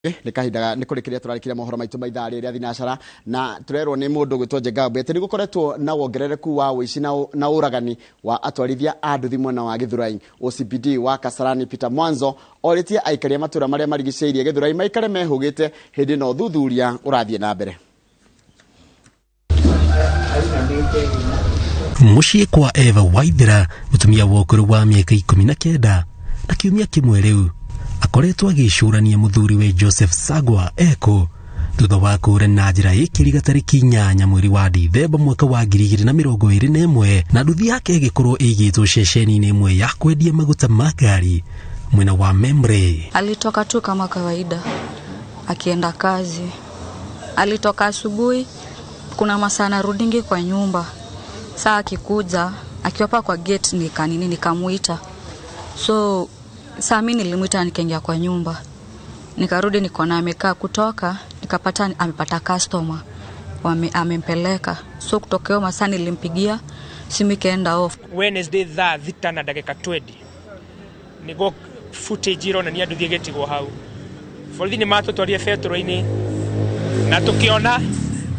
Nä kahinda nä kå rä kä ria tå rarä mohoro maitå ma ithaa rä rä a thinacara na tå rerwo nä må ndå gwä Njenga atä nä gå koretwo na wongerereku wa ũici na ũragani wa atwarithia a nduthi mwena wa Githurai. OCPD wa Kasarani Peter Mwanzo orĩtie aikari a matũra marĩa marigicĩirie Githurai maikare mehũgĩte hĩndĩ ĩno ũthuthuria ũrathiĩ na mbere. Mũciĩ kwa Eva Waithera, mũtumia wa ũkũrũ wa mĩaka 19 na kiumia kĩmwe rĩu akoretwo agĩcũrania mũthuriwe Joseph Sagwa eko thutha wa kũũra na njĩra ĩkĩriga tarĩki 8 mweri wa Dithemba mwaka wa 2021 na nduthi yake ĩgĩkorwo ĩigĩtwo ceceni-inĩ ĩmwe ya kwendia maguta ma ngari mwena wa Memre. Alitoka tu kama kawaida akienda kazi. Alitoka asubuhi, kuna masaa narudingi kwa nyumba. Saa akikuja akiwapa kwa gate nikanini nikamuita. So saa mimi nilimuita nikaingia kwa nyumba. Nikarudi nikaona amekaa kutoka, nikapata amepata customer amempeleka. So kutoka masaa nilimpigia simu ikaenda off. Wednesday thaa 6 na ndagika 20 niguo footage ironania nduthi ĩgĩtigwo hau. Borithi nĩ matũtwarire betũrũ-inĩ na tũkĩona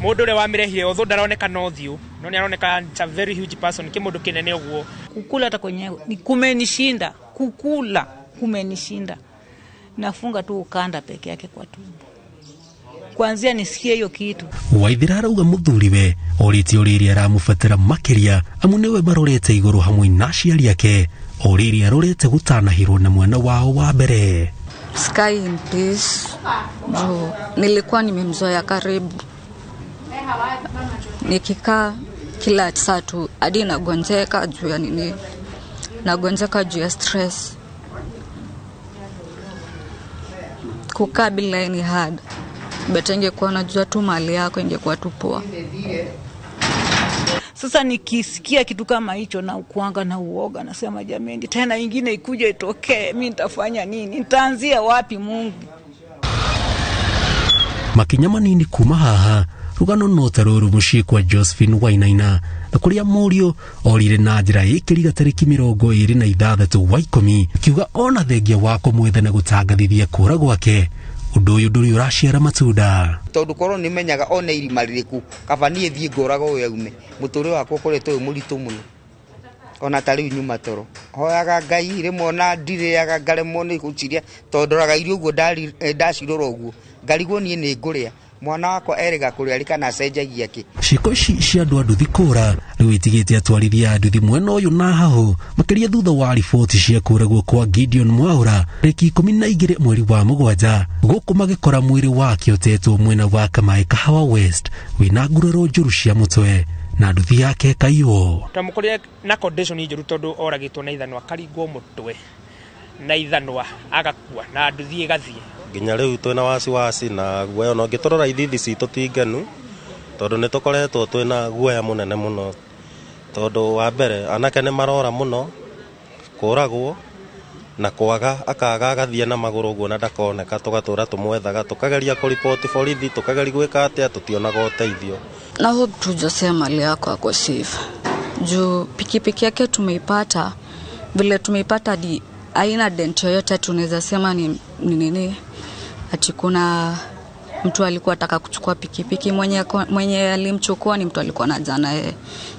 mũndũ ũrĩa wamĩrehire although ndaroneka na ũthiũ no nĩ aroneka it's a very huge person, kĩmũndũ kĩnene ũguo. Kukula hata kwenyewe ni kumenishinda, kukula kumenishinda. Nafunga tu ukanda peke yake kwa tumbo. Kuanzia nisikie hiyo kitu. Waithera arauga mũthuriwe orĩtie ũrĩrĩa aramũbatara makĩria amu nĩwe marorete igũrũ hamwe na aciari ake o rĩrĩa arorete gũtanahĩrwo na mwana wao wa mbere. Sky in peace. Juu nilikuwa nimemzoea karibu. Nikikaa kila saa tu hadi nagonjeka juu ya nini? Nagonjeka juu ya stress. Kukaa bila ni hard. But ingekuwa najua tu mali yako ingekuwa tu poa. Sasa nikisikia kitu kama hicho na kuanga na uoga, nasema jameni, tena ingine ikuje itokee, mimi nitafanya nini? Nitaanzia wapi Mungu? Makinya manini kuma haha rugano no ta rũrũ mũciĩ kwa Josephine Wainaina na kũrĩa mũriũ orire na njĩra ĩkĩriga tarĩki 26 wa 10 akiuga ona thengia wa kũmwetha na gũtangathithia kũra gwake ũndũ ũyũ ndũrĩ ũraciara matunda. Tondũ korwo nĩmenyaga ona irima rĩrĩkũ kaba niĩ thiĩ ngũraga ũyũ aume, mũtũrĩre wakwa ũkoretwo wĩ mũritũ mũno. Ona ta rĩu nyuma toro hoyaga Ngai rĩmwe ona ndirĩaga ngaremwo nĩ gũciria tondũ ndoraga irio ũguo ndacirora ũguo ngarigwo niĩ nĩ ngũrĩa. Mwana wakwa erĩga kũrĩa rĩ kana acenjagia kĩ. Ciĩko ici cia andũ a nduthi kũra rĩu itigĩte atwarithia a nduthi mwena ũyũ na hahũ makĩria thutha wa riboti cia kũragwo kwa Gideon Mwaura tarĩki 12 mweri wa 7 gũkũ magĩkora mwĩrĩ wake ũtetwo mwena wa Kamaĩ Kahawa West wĩna nguraro njũru cia mũtwe na nduthi yake ĩkaiywo. Twamũkorire na condition njũru tondũ oragĩtwo na ithanwa akaringwo mũtwe na ithanwa agakua na nduthi ĩgathiĩ. Nginya rĩu twĩna wasiwasi na guoya ona ũngĩtũrora ithithi citũ ti ngenu tondũ nĩ tũkoretwo twĩna guoya mũnene mũno tondũ wa mbere anake nĩ marora mũno kũragwo na kwaga akaga agathiĩ na magũrũ ũguo na ndakoneka tũgatũra tũmwethaga tũkageria kũriboti borithi tũkageria gwĩka atĩa tũtionaga ũteithio. Na hope tu Jose mali yako ako safe. Juu pikipiki yake tumeipata vile tumeipata di haina dent yoyote tunaweza sema ni nini ati kuna mtu alikuwa ataka kuchukua pikipiki. Mwenye alimchukua ni mtu alikuwa na jana yeye,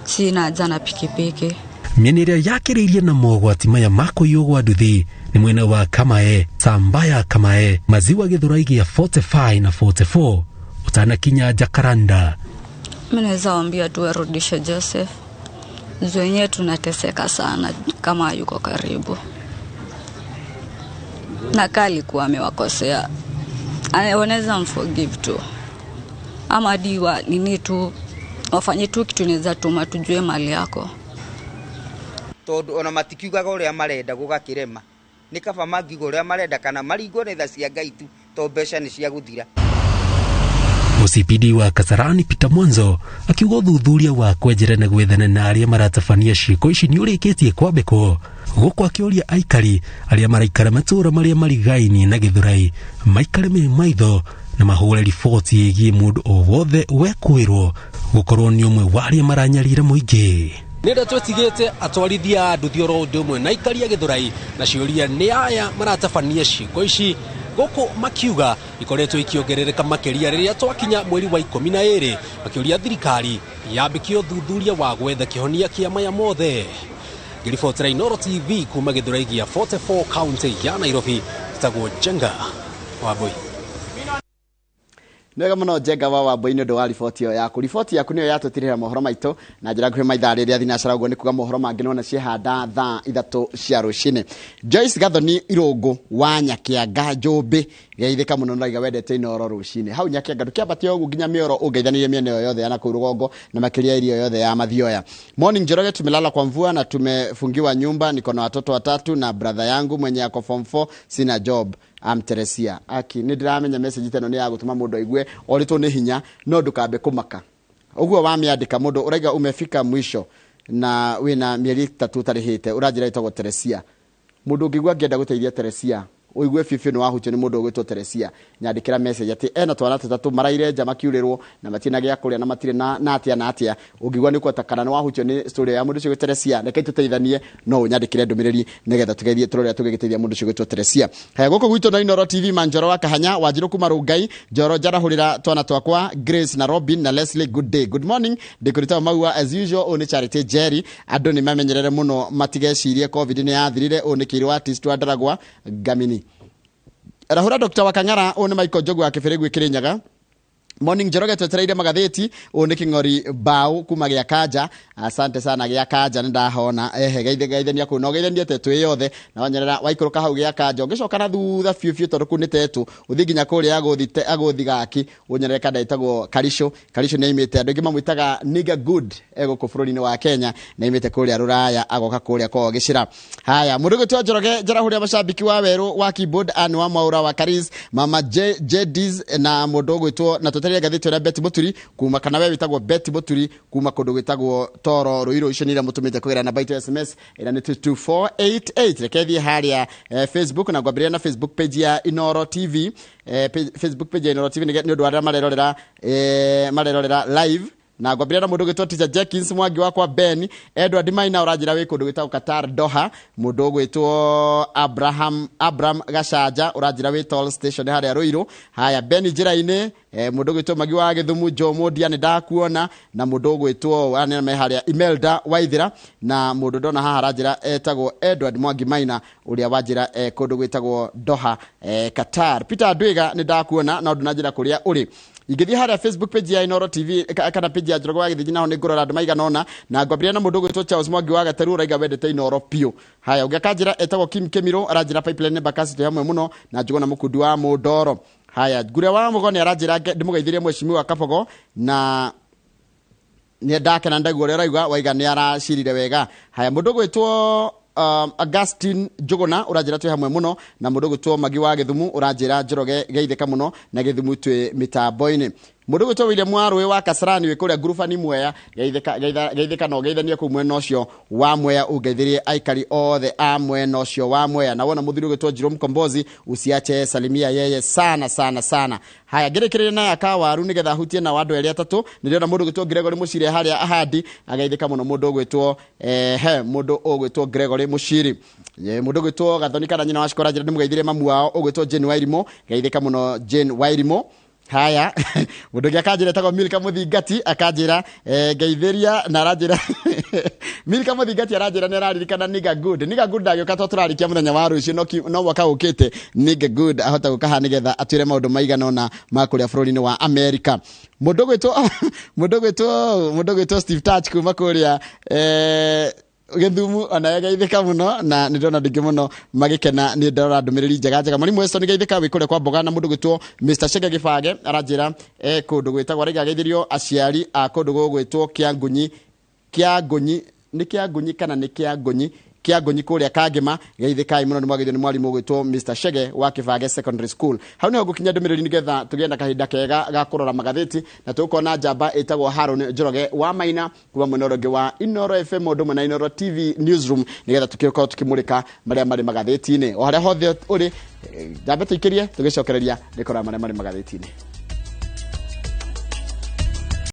si na jana pikipiki. Mĩena ĩrĩa yakĩrĩirie na mogwati maya ma kũiywo gwa nduthi nĩ mwena wa Kamae, Sambaya Kamae, Maziwa Githurai gĩa 45 na 44 ũtanakinya Jacaranda. Mimi naweza waambia tu arudishe Joseph. Wenyewe tunateseka sana kama yuko karibu. Na kali kuwa amewakosea. Wanaweza mforgive tu. Ama diwa nini tu wafanye tu kitu inaweza tuma tujue mali yako. Tondũ ona matikiugaga ũrĩa marenda gũgakĩrema. Nĩ kaba mangiuga ũrĩa marenda kana maringwo nĩ tha cia Ngai tu to mbeca nĩ cia gũthira. OCPD wa Kasarani Peter Mwanzo akiuga ũthuthuria wa kwenjera na gwethana na arĩa maratabania ciĩko ici nĩ ũrĩkĩtie kwambĩkwo gũkũ akĩũria aikari arĩa maraikara matũũra marĩa marigainie na Githurai maikare me maitho na mahũre riboti ĩgiĩ mũndũ o wothe wekwĩrwo gũkorwo nĩ ũmwe wa arĩa maranyarira mũingĩ. Nĩ ndeto ĩtigĩte atwarithia a nduthi oro ũndũ ũmwe na aikari a Githurai na ciũria nĩ aya maratabania ciĩko ici Gũkũ makiuga ikoretwo ikĩongerereka makĩria rĩrĩa twakinya mweri wa 12, makĩũria thirikari yambĩkie ũthuthuria wa gwetha kĩhonia kĩa maya mothe. Ngĩribotera Inooro TV kuma Gĩthũrai gĩa 44 county ya Nairobi, njĩtagwo Njenga Wambui. Nĩwega mũno Njenga wa Wambui nĩ ũndũ wa riboti ĩyo yaku. Riboti yaku nĩyo yatũtirĩra mohoro maitũ na njĩra nguhĩ maithaa rĩrĩa thinacara, ũguo nĩ kuga mohoro mangĩ nona ciehanda thaa 3 cia rũcinĩ. Joyce Gathoni Irũngũ wa Nyakĩanga Njũmbĩ, geithĩka mũno, nĩraiga wendete Inooro rũcinĩ. Hau Nyakĩanga ndũkĩambatie ũguo nginya mĩoro ũngeithanĩrie mĩena ĩyo yothe ya nakũu rũgongo na makĩria area yothe ya Mathioya. Morning Njoroge, tumelala kwa mvua na tumefungiwa nyumba, niko na watoto watatu na brother yangu mwenye ako form 4, sina job. Am Teresia. Aki nĩ ndĩramenya message teno nĩ ya gũtũma mũndũ aigue orĩtwo nĩ hinya, no ndũkambe kũmaka. Ũguo wamĩandĩka mũndũ ũraiga umefika mwisho na wĩna mĩeri 3 ũtarĩhĩte, ũranjĩra ĩtagwo Teresia. Mũndũ ũngĩigua angĩenda gũteithia Teresia, ũigue biũ biũ nĩ wahutio nĩ mũndũ ũgwĩtwo Teresia, nyandĩkĩra message atĩ ena twana tũtatũ maraire nja makiurĩrwo na matirĩ na gĩa kũrĩa na matirĩ na atĩa na atĩa. Ũngĩigua nĩ ũkwenda kana nĩ wahutio nĩ story ya mũndũ ũcio Teresia, reke tũteithanie, no ũnyandĩkĩre ndũmĩrĩri nĩgetha tũgerie tũrore ũrĩa tũngĩgĩteithia mũndũ ũcio ũgwĩtwo Teresia. Haya, gũkũ gwitũ na Inooro TV, Manjoro wa Kahanya, Wanjirũ kuma Rũngai, Njoro njarahũrĩra twana twakwa Grace na Robin na Leslie, good day, good morning. Ndĩkũrĩta maua as usual. Ũyũ nĩ Charity Jerry. Andũ nĩ mamenyerere mũno matigecirie COVID nĩ yathirire. Ũyũ nĩ Kĩirũ artist wa Ndaragwa Ngamini. Rahura Dr. Wakang'ara, ũyũ nĩ Michael Njogu wa Kĩbĩrĩgui Kĩrĩnyaga. Morning Njoroge, twetereire magathĩti. Ũyũ nĩ Kĩng'ori Mbao kuma gĩa Kanja. Asante sana gĩa Kanja, nĩ ndahona ehe geithania kũu no geithanie tetũ ĩ yothe na wanyerera waikũrũka hau gĩa Kanja, ũngĩcoka na thutha biũ biũ tondũ kũu nĩ tetũ, ũthiĩ nginya kũrĩa agũthi gaki ũnyerere kanda ĩtagwo Karisho. Karisho nĩ aimĩte, andũ aingĩ mamwĩtaga nigga good, egũkũ bũrũri-inĩ wa Kenya na aimĩte kũrĩa Rũraya agoka kũrĩa kwao Gĩcĩra. Haya, mũndũ ũgwĩtwo Njoroge, njarahũrĩra macambĩki wa werũ wa keyboard Anne wa Mwaura wa Karis, Mama Jedis na mũndũ ũgwĩtwo na twetereire ngathĩti ĩrĩa Betty Mũturi kuma, kana we wĩtagwo Betty Mũturi kuma kũndũ gwĩtagwo Toro Ruiru. Icio nĩ iria mũtũmĩte kũgerera namba itũ ya SMS ĩrĩa nĩ 2488. Reke thiĩ harĩa Facebook na ngwambĩrĩria na Facebook page ya Inooro TV, Facebook page ya Inooro TV nĩ ũndũ wa arĩa marerorera live, na ngwambĩrĩria na mũndũ ũgwĩtwo Teacher Jenkins Mwangi wakwa Ben Edward Maina, ũranjĩra wĩ kũndũ gwĩtagwo Qatar Doha. Mũndũ ũgwĩtwo Abraham Gacanja ũranjĩra wĩ Toll Station harĩa Ruiru. Haya, Ben njĩra-inĩ, mũndũ ũgwĩtwo Magi wa Gĩthumu Joe Mũndia nĩ ndakuona, na mũndũ ũgwĩtwo aya me harĩa Imelda Waithĩra, na mũndũ ndona haha aranjĩra etagwo Edward Mwangi Maina ũrĩa wanjĩra kũndũ gwĩtagwo Doha, Qatar. Peter Ndwiga nĩ ndakuona na ũndũ na njĩra kũrĩa ũrĩ. Ingĩthiĩ harĩa Facebook page ya Inooro TV kana page ya Njoroge wa Gĩthĩnji, naho nĩ ngũrora andũ maigana ũna, na ngwambĩrĩria na mũndũ ũgwĩtwo Charles Mwangi wa Gateru ũraiga wendete Inooro biũ. Haya, ũngĩ akanjĩra etagwo Kim Kĩmiro, aranjĩra Pipeline Embakasi twĩ hamwe mũno na Njũgũna Mũkundi wa Mũndoro. Haya, Ngure wa Mũgo nĩ aranjĩra ndĩmũgeithĩrie mheshimiwa Kabogo na nĩ ndakena ndaigua ũrĩa ũrauga, waiga nĩ aracirire wega. Haya, mũndũ ũgwĩtwo Augustine Njũgũna ũranjĩra twĩ hamwe mũno, na mũndũ ũgwĩtwo Magi wa Gĩthumu ũranjĩra Njoroge geithĩka mũno na Gĩthumu twĩ mĩtambo-inĩ. Mũndũ ũgwĩtwo William Warũĩ wa Kasarani wĩ kũrĩa Ngurubani Mwea, geithĩka na ũgeithanie kũu mwena ũcio wa Mwea, ũngeithĩrie aikari othe a mwena ũcio wa Mwea. Na wona mũthuri ũgwĩtwo Jerome Kombozi, usiache salimia yeye sana sana sana. Haya, ngĩrĩkĩrĩria na ya Kawaru nĩgetha hutie na andũ erĩ atatũ. Nĩndĩrona mũndũ ũgwĩtwo Gregory Mũciri harĩa Ahadi, ageithĩka mũno mũndũ ũgwĩtwo he mũndũ ũgwĩtwo Gregory Mũciri. Mũndũ ũgwĩtwo Gathoni kana nyina wa Cikora, njĩra ndĩmũgeithĩrie mamu wao ũgwĩtwo Jane Wairimu, geithĩka mũno Jane Wairimu. Haya, mũndũ ũngĩ akanjĩra etagwo Milka Mũthingati, akanjĩra ngeithĩria na aranjĩra Milka Mũthingati aranjĩra nĩ araririkana Nigga Good. Nigga Good ndagĩũka to tũrarĩkia mũthenya wa rũciũ, no mwaka ũkĩte Nigga Good ahota gũka haha nĩgetha atwĩre maũndũ maigana ũna ma kũrĩa bũrũri-inĩ wa Amerika. Mũndũ ũgwĩtwo Steve Touch kuma kũrĩa Gĩthumu ona geithĩka mũno, na nĩ ndĩrona andũ aingĩ mũno magĩkena, nĩ ndĩrona ndũmĩrĩri njega njega. Mwalimu Weston geithĩka wĩ kũrĩa kwa Mboga, na mũndũ gwĩtwo Mr Chege Gĩbage aranjĩra kũndũ gwĩtagwo araiga geithĩrio aciari a kũndũ gũgwĩtwo Kĩangunyi, Kĩangunyi nĩ Kĩangunyi kana nĩ Kĩangunyi, Kĩangunyi kũrĩa Kangĩma, geithĩkai mũno, nĩ mwageithio nĩ mwarimũ ũgwĩtwo Mr Chege wa Kĩbage Secondary School. Hau nĩho ngũkinyia ndũmĩrĩri nĩgetha tũgĩe na kahinda kega ga kũrora magathĩti, na tũgũkorwo na njamba ĩtagwo Haron Njoroge wa Maina kuma mwena ũrĩa ũngĩ wa Inooro FM ũndũ ũmwe na Inooro TV Newsroom, nĩgetha tũgĩkorwo tũkĩmũrĩka marĩa marĩ magathĩti-inĩ o harĩa hothe ũrĩ. Njambe tũikĩrie, tũgĩcokereria nĩ kũrora marĩa marĩ magathĩti-inĩ.